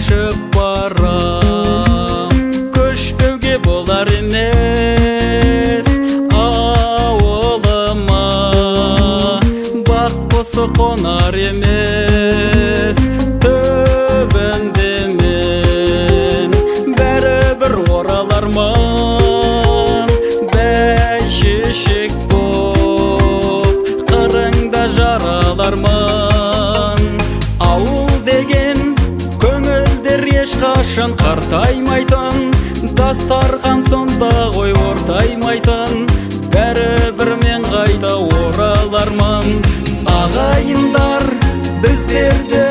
Көшіп барам, көшпеуге болар емес ауылыма. Бақ құсы қонар емес түбінде, мен бәрібір оралармын. Бәйшешек боп қырыңда жаралармын. Ауыл деген көңілдер ешқашан қартаймайтын, дастархан сонда ғой ортаймайтын. Бәрібір мен қайта оралармын. Ағайындар біздерді